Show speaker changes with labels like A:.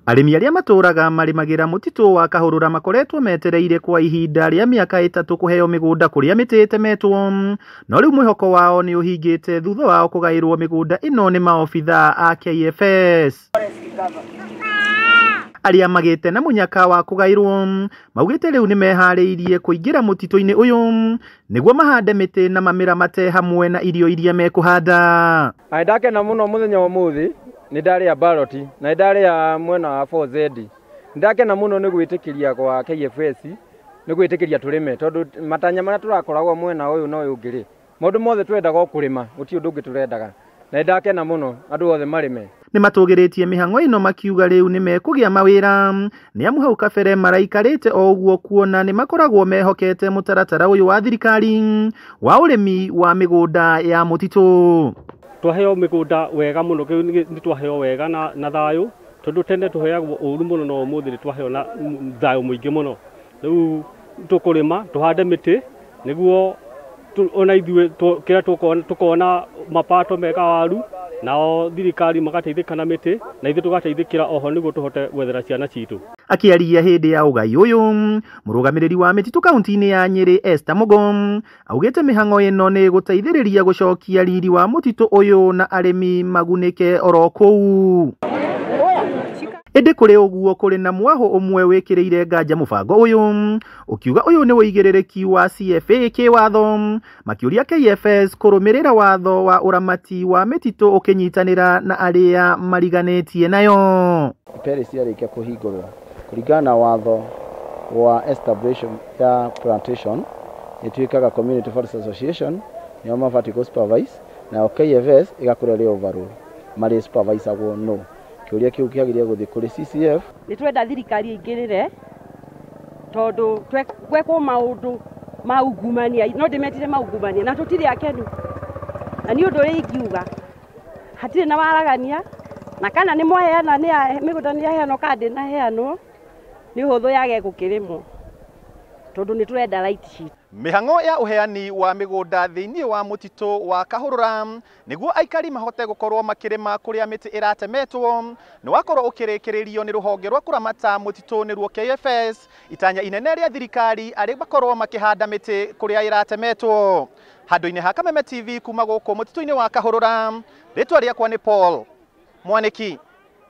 A: Arĩmi arĩa matũraga marĩmagĩra mũtitũ wa Kahũrũra makoretwo metereire kwa ihinda rĩa mĩaka 3 kũheo mĩgũnda kũrĩa mĩtĩ ĩtemetwo, no rĩu mwĩhoko wao nĩ ũhingĩte thutha wao kũgaĩrwo mĩgũnda ĩno nĩ maobithaa a KFS. Arĩa magĩte na mũnyaka wa kũgaĩrwo maugĩte rĩu nĩmeharĩirie kũingĩra mũtitũ-inĩ ũyũ nĩguo mahande mĩtĩ na mamĩramate hamwe na irio iria mekũhanda.
B: Ndakena mũno mũthenya wa ũmũthĩ, nĩ ndarĩa ballot na nĩ ndarĩa mwena wa 4Z. Ndakena mũno nĩ gwĩtĩkĩria kwa KFS nĩ gwĩtĩkĩria tũrĩme tondũ matanya marĩa tũrakoragwo mwena ũyũ na ũyũ ũngĩ rĩ, maũndũ mothe twendaga o kũrĩma, gũtirĩ ũndũ ũngĩ tũrendaga. Na ndakena mũno andũ othe marĩme.
A: Nĩ matũgĩrĩtie mĩhang'o ĩno makiuga rĩu nĩ mekũgĩa mawĩra nĩ amu hau kabere maraikarĩte o ũguo kuona nĩ makoragwo mehokete mũtaratara ũyũ wa thirikari wa ũrĩmi wa mĩgũnda ya mũtitũ.
C: Twaheo mĩgũnda wega mũno, nĩ twaheo wega na thayũ tondũ tene tũheagwo ũru mũno no ũmũthĩ nĩ twaheo na thayũ mũingĩ mũno. Rĩu tũkũrĩma tũhande mĩtĩ nĩguo ona ithuĩ kĩrĩa tũkona mapato mega waru, nao thirikari magateithĩka na mĩtĩ na ithuĩ tũgateithĩkĩra oho nĩguo tũhote gwethera ciana citũ.
A: Akĩaria hĩndĩ ya ũgai ũyũ, mũrũgamĩrĩri wa mĩtitũ kaunti-inĩ ya Nyĩrĩ Esther Mugo augĩte mĩhang'o ĩno nĩ ĩgũteithĩrĩria gũcokia riri wa mũtitũ ũyũ na arĩmi magunĩke oro kũu. Ĩndĩ kũrĩ ũguo kũrĩ na mwahũ ũmwe wĩkĩrĩire nganja mũbango ũyũ ũkiuga ũyũ nĩ ũigĩrĩrĩki wa CFA kĩwatho, makĩũria KFS kũrũmĩrĩra watho wa ũramati wa mĩtitũ ũkĩnyitanĩra na arĩa mariganĩtie nayo.
D: Ipere ciarĩkia kũhingũrwo kũringana na watho wa establishment ya plantation ĩtuĩkaga Community Forest Association nĩo mabatiĩ kũ supervise, nayo KFS ĩgakorwo ĩrĩ overall marĩ supervisagwo no kĩũria kĩu kĩagĩrĩire gũthiĩ kũrĩ CCF.
E: Nĩ twenda thirikari ĩingĩrĩre tondũ gwekwo maũndũ ma ungumania, no ndĩmetire maungumania na tũtirĩ akenu, na nĩ ũndũ ũrĩa ingiuga hatirĩ na waragania, na kana nĩ mwaheana nĩ mĩgũnda nĩ yaheanwo kana ndĩnaheanwo nĩ ũhũthũ yage gũkĩrĩmwo tondũ nĩ tũrenda right citũ.
A: Mĩhang'o ya ũheani wa mĩgũnda thĩinĩ wa mũtitũ wa Kahũrũra nĩguo aikari mahote gũkorwo makĩrĩma kũrĩa mĩtĩ ĩratemetwo nĩ wakorwo ũkĩrĩkĩrĩrio nĩ rũhonge rwa kũramata mũtitũ nĩruo KFS, itanya inene rĩa thirikari arĩ makorwo makĩhanda mĩtĩ kũrĩa ĩratemetwo. Handũ-inĩ ha Kameme TV kuma gũkũ mũtitũ-inĩ wa Kahũrũra, rĩtwa rĩakwa nĩ Paul Mwanĩki.